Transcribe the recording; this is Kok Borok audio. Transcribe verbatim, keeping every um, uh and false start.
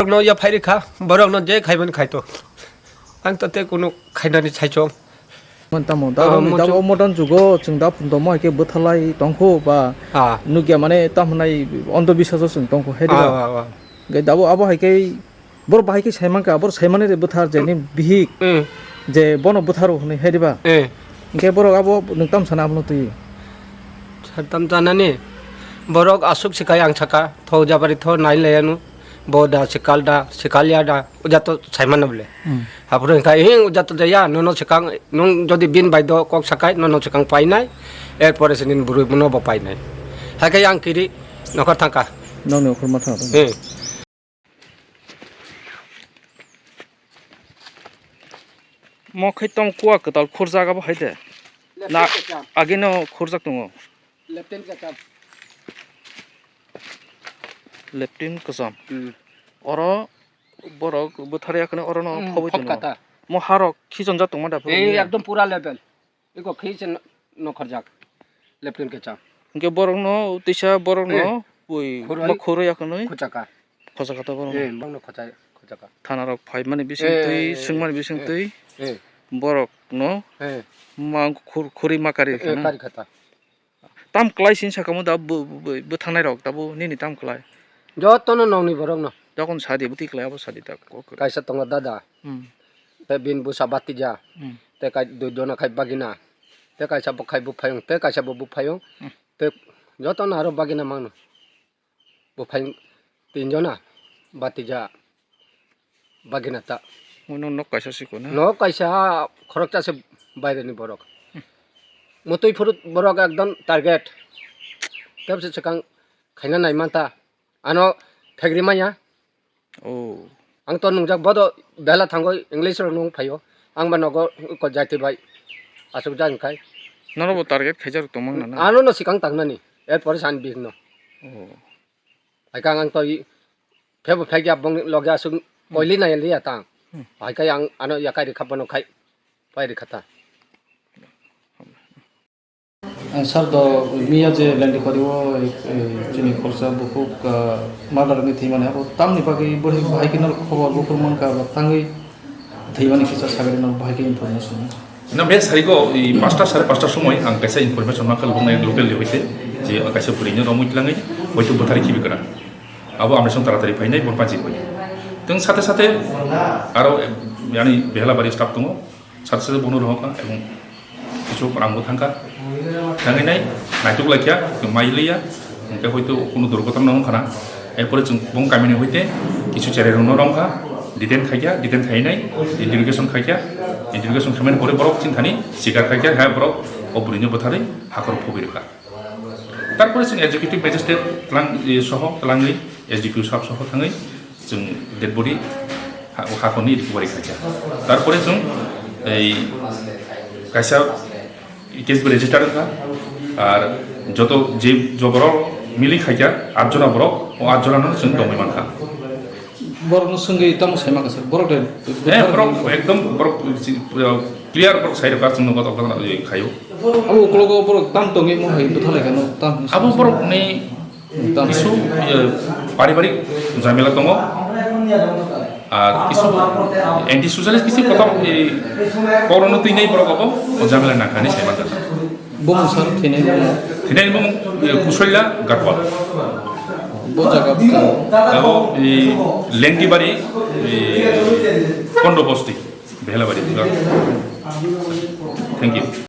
Borokno ya phairi kha, borokno je khaimani khaito. Ang to tei kunu khainani saichung. Man tamo, da Ah, bo ni, da mochung. Bo modern jugo chwng da phundomo hai khe bwthalai tongkho ba Ah. Nukya mane tamo nai ondho biswaso chwng tongkho hai Ah, diba. Ah, ah. Gai da bo abo hai khe bor bahai khe sai mankha, bor sai mani de bwthar je ni bihik Hmm. Je bono bwtharo hwnwi hai diba. Eh. Hwnkhe borok abo nwng tam sana abono twi. Tam sanani borok aswk se kai ang saka, tho jabari tho nai laianu. Bo da sikal da, sikal ya da, uja to saimano bole. Hmm. Haphuru hwnkha, "Hing, uja to jaya, nono swkang, nwng jodi bin bai do kok sakai, nono swkang painai, er pore se nini bwrwi bono bo painai." Hai khe yang kiri nokhor thangkha. Nokni okhorma thang. Eh. Mo khai tong kuwa kwtal khurjak abo hai de. Na, Left hand kacham. Agino khurjak tongo. Left hand kacham. Left hand kacham. Hmm. Oro borok bwthar yakni oro no Hmm, phobwi phot tongo. Kata. Mo harok khichonjak tongma da phobwi Eh, ya? Ekdom pura level. Iko khe se no-, nokharjak. Left hand kacham. Hwnkhe borokno tisa borokno Eh. Pui Khuroi. Bo khuroi yakni. Khuchaka. Khochaka to borok. Eh, bangno khochai, khochaka. Thana rok phai mani bising Eh, twi, eh, swng mani bising eh, twi. Eh. Borok no Eh. Ma khur-, khuri ma kari Eh, khana. Kari khata. Tam klai sin sakamo da bo, bo, bo, bo thangnai rok da bo nini tam klai. Jotono nongni borok no. Jokon sadi bwtwi klai abo sadi da kok. Kaisa tongo dada. Hmm. Te bin busa batija. Hmm. Te kai dui jona khai bagina. Te kaisa bo khai buphayung, te kaisa bo buphayung. Hmm. Te jotono aro bagina mangno. Buphayung tin jona batija bagina ta. Uno nok kaisa siko na? Nok kaisa khoroksa se baireni borok. Hmm. Motwi phuru borok ekdom target. Tebse swkang khaina nai manta. Ano phegri manya. Oh. Ang to nungjak bodo bela thango English rok nung phaio. Ang ba nogo ko jati bai asuk jang khai. Nono bo target khaijak tongmang na na? Ano no sikang tangnani. Er pore san bihik no. Oh. Hai kang ang to i phebo phegya bong loge asuk koili na liya tang. Hmm. Hai kai ang ano yakai ri khapano khai. Pai ri khata. Ang sir do miya je lendi khori o, eh, chini khorsa bukhuk, ah, murder ni thimani abo tamni bagwi bo hai khe no khobor buphur mankha ba tangwi thimani kisa sagari no bahai khe information. Na, be sarigo i pasta sare pasta somoi ang kaisa information mankha local, local ni hoite je kaisa bwrwi no romwi tlangai hoite bwthari khibi kana. Abo amrasong taratari phainai bon panchi bai. Teng sate sate aro, eh, yani Behelabari staff tongo. Sate sate bono rohorkha ebong kichu rangbo thangkha. Thangwi nai naituk laikha, mai liya, hwnkhe hoito kunu durghotona wngkha na. Erpore chwng bong kamini hoite kichu cherai rokno romkha, detain khaikha, detain khainai, interrogation khaikha, interrogation khaimani pore borok chini thani sikar khaikha, ha borok o bwrwino bwtharwi hakhor phobwi rwkha. Tarpore chwng executive magistrate tlang, eh, soho tlangwi S D P O sab soho thangwi chwng dead body ha-, hakhorni recovery khaikha. Tarpore chwng ei kaisa case bo register wngkha, ar joto je joborok mili khaikha atjona borok, o atjonano chwng tongwi mankha. Borokno swngwi tamo sai mangkha sir, borok de Eh, borok ekdom borok clear borok sai rwkha chwngno kotor kotor khaio. Abo ukologo borok tam tongwi mo hai bwthalai kha no tam. Abo borok ni tam kisu, eh, paribarik jamela tongo. Ar kisu anti socialist kisu kotor, eh, korono twi nei borok abo o jamela nangkha ni sai mangkha. Bumung sir thinai bumung. Thinai bumung, eh, Kusoila Gatwal. Bo jaga bwkha. Abo, eh, Lengtibari, eh, Kondo Bosti, Behelabari. Thank you.